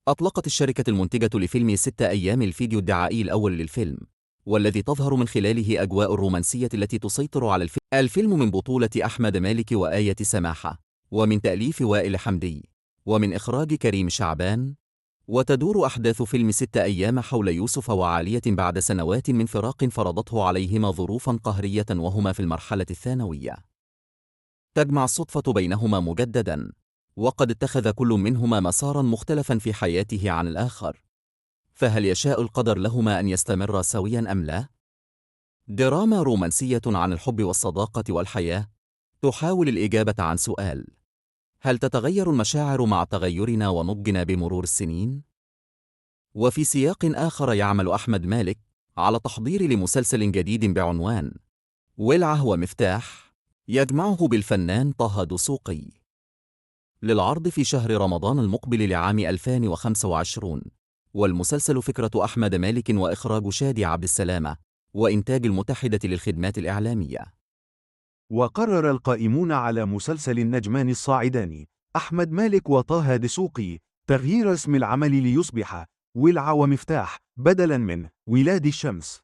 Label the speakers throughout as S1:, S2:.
S1: أطلقت الشركة المنتجة لفيلم 6 أيام الفيديو الدعائي الأول للفيلم، والذي تظهر من خلاله أجواء الرومانسية التي تسيطر على الفيلم. الفيلم من بطولة أحمد مالك وآية سماحة، ومن تأليف وائل حمدي، ومن إخراج كريم شعبان. وتدور أحداث فيلم 6 أيام حول يوسف وعالية بعد سنوات من فراق فرضته عليهما ظروفا قهرية وهما في المرحلة الثانوية. تجمع الصدفة بينهما مجددا، وقد اتخذ كل منهما مسارا مختلفا في حياته عن الآخر، فهل يشاء القدر لهما أن يستمرا سويا أم لا؟ دراما رومانسية عن الحب والصداقة والحياة، تحاول الإجابة عن سؤال: هل تتغير المشاعر مع تغيرنا ونضجنا بمرور السنين؟ وفي سياق آخر، يعمل أحمد مالك على تحضير لمسلسل جديد بعنوان ولعة ومفتاح، يجمعه بالفنان طه دسوقي، للعرض في شهر رمضان المقبل لعام 2025. والمسلسل فكرة أحمد مالك وإخراج شادي عبد السلامة، وإنتاج المتحدة للخدمات الإعلامية.
S2: وقرر القائمون على مسلسل النجمان الصاعدان أحمد مالك وطه دسوقي تغيير اسم العمل ليصبح ولع ومفتاح بدلاً من ولاد الشمس.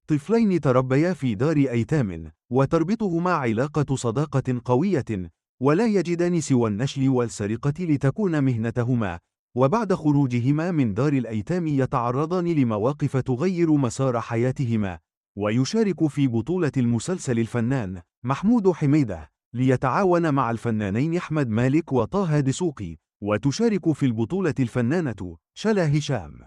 S2: طفلين تربيا في دار أيتام، وتربطهما علاقة صداقة قوية، ولا يجدان سوى النشل والسرقة لتكون مهنتهما. وبعد خروجهما من دار الأيتام يتعرضان لمواقف تغير مسار حياتهما. ويشارك في بطولة المسلسل الفنان محمود حميدة، ليتعاون مع الفنانين أحمد مالك وطه دسوقي. وتشارك في البطولة الفنانة شلا هشام.